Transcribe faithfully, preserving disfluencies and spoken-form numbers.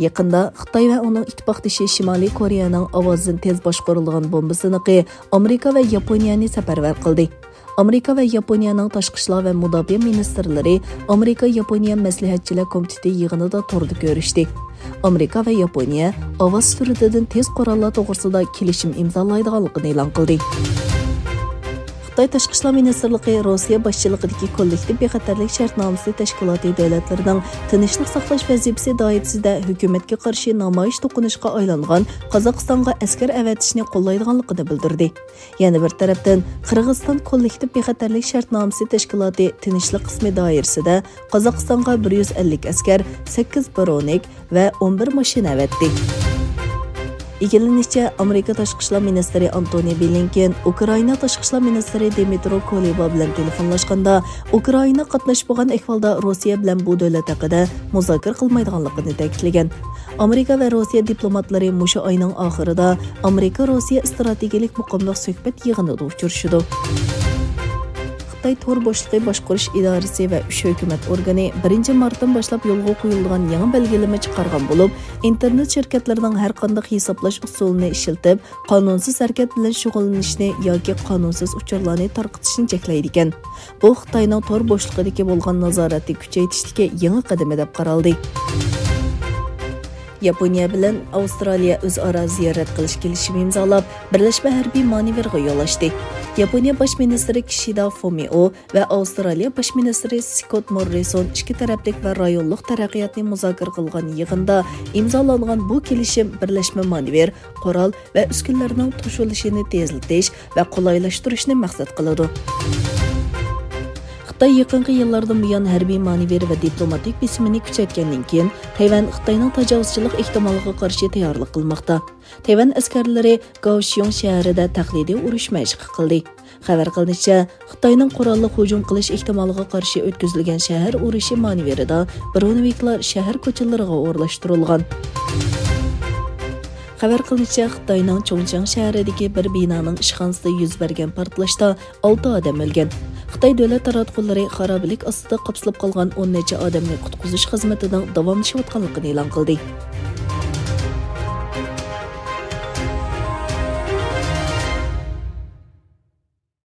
يېقىندا خىتاي ۋە ئۇنىڭ ئىتتىپاقدىشى شىمالىي كورېيەنىڭ ئاۋازدىن تېز باشقۇرۇلىدىغان بومبا سىنىقى ئامېرىكا ۋە ياپونىيەنى سەپەرۋەر قىلدى. ئامېرىكا ۋە ياپونىيەنىڭ تاشقى ئىشلار ۋە مۇداپىئە مىنىستىرلىرى ئامېرىكا ياپونىيە مەسلىھەتچىلەر كومىتېتى يىغىنىدا توردا كۆرۈشتى. ئامېرىكا ۋە ياپونىيە ئاۋاز سۈرئىتىدىن تېز قوراللار توغرىسىدا كېلىشىم ئىمزالايدىغانلىقىنى ئېلان قىلدى. خىتاي تاشقى ئىشلار مىنىستىرلىقى روسىيە باشچىلىقىدىكى كوللېكتىپ بىخەتەرلىك شەرتنامىسى تەشكىلاتى دۆلەتلىرىنىڭ تىنچلىق ساقلاش ۋەزىپىسى دائىرىسىدە ھۆكۈمەتكە قارشى نامايىش توقۇنۇشقا ئايلانغان قازاقىستانغا ئەسكەر ئەۋەتىشنى قوللايدىغانلىقىنى بىلدۈردى. يەنە بىر تەرەپتىن، قىرغىزىستان كوللېكتىپ بىخەتەرلىك شەرتنامىسى تەشكىلاتى تىنچلىق قىسمى دائىرىسىدە قازاقىستانغا بىر يۈز ئەللىك ئەسكەر، سەككىز برونېك ۋە ئون بىر ماشىنا ئەۋەتتى. ئىگىلىنىشىچە، ئامېرىكا تاشقى ئىشلار مىنىستىرى ئانتونى بلىنكېن ئۇكرائىنا تاشقى ئىشلار مىنىستىرى دىمىترو كۇلېبا بىلەن تېلېفونلاشقاندا، ئۇكرائىنا قاتناشمىغان ئەھۋالدا روسىيە بىلەن بۇ دۆلەت ھەققىدە مۇزاكىرە قىلمايدىغانلىقىنى تەكىتلىگەن. ئامېرىكا ۋە روسىيە دىپلوماتلىرى مۇشۇ ئاينىڭ ئاخىرىدا ئامېرىكا-روسىيە ئىستراتېگىيەلىك مۇقىملىق سۆھبەت يىغىنىدا ئۇچرىشىدۇ. خىتاي تور بوشلۇقى باشقۇرۇش ئىدارىسى ۋە ئۈچ ھۆكۈمەت ئورگىنى بىرىنچى مارتتىن باشلاپ يولغا قويۇلىدىغان يېڭى بەلگىلىمە چىقارغان بولۇپ، ئىنتېرنېت شىركەتلىرىنىڭ ھەر قانداق ھېسابلاش ئۇسۇلىنى ئىشلىتىپ، قانۇنسىز ھەرىكەت بىلەن شۇغۇللىنىشنى ياكى قانۇنسىز ئۇچۇرلارنى تارقىتىشنى چەكلەيدىكەن. بۇ خىتاينىڭ تور بوشلۇقىدىكى بولغان نازارەتنى كۈچەيتىشتىكى يېڭى قەدىمى دەپ قارالدى. ياپونىيە بىلەن ئاۋسترالىيە ئۆزئارا زىيارەت قىلىش كېلىشىمى ئىمزالاپ، بىرلەشمە ھەربىي مانېۋىرغا يول ئاچتى. ياپونىيە باش مىنىستىرى كىشىدا فۇمىئو ۋە ئاۋسترالىيە باش مىنىستىرى سكوت موررىسون ئىككى تەرەپلىك ۋە رايونلۇق تەرەققىياتنى مۇزاكىرە قىلغان يىغىندا ئىمزالانغان بۇ كېلىشىم بىرلەشمە مانېۋىر، قورال ۋە ئۈسكۈنىلەرنىڭ توشۇلۇشىنى تېزلىتىش ۋە قولايلاشتۇرۇشنى مەقسەت قىلىدۇ. خىتاي يېقىنقى يىللاردىن بۇيان ھەربىي مانېۋىر ۋە دىپلوماتىك بېسىمىنى كۈچەيتكەندىن كېيىن، تەيۋەن خىتاينىڭ تاجاۋۇزچىلىق ئېھتىمالىغا قارشى تەييارلىق قىلماقتا. تەيۋەن ئەسكەرلىرى گاۋشيۇڭ شەھىرىدە تەقلىدىي ئۇرۇش مەشىقى قىلدى. خەۋەر قىلىنىشىچە، خىتاينىڭ قوراللىق ھۇجۇم قىلىش ئېھتىمالىغا قارشى ئۆتكۈزۈلگەن شەھەر ئۇرۇشى مانېۋىرىدا برونېۋىكلار شەھەر كوچىلىرىغا ئورۇنلاشتۇرۇلغان. خەۋەر قىلىنىشىچە، خىتاينىڭ چۇڭچىڭ شەھىرىدىكى بىر بىنانىڭ ئىشخانىسىدا يۈز بەرگەن پارتلاشتا ئالتە ئادەم ئۆلگەن. خىتاي دۆلەت تاراتقۇلىرى خارابىلىك ئاستىدا قاپسىلىپ قالغان ئون نەچچە ئادەمنى قۇتقۇزۇش خىزمىتىنىڭ داۋاملىشىۋاتقانلىقىنى ئېلان قىلدى.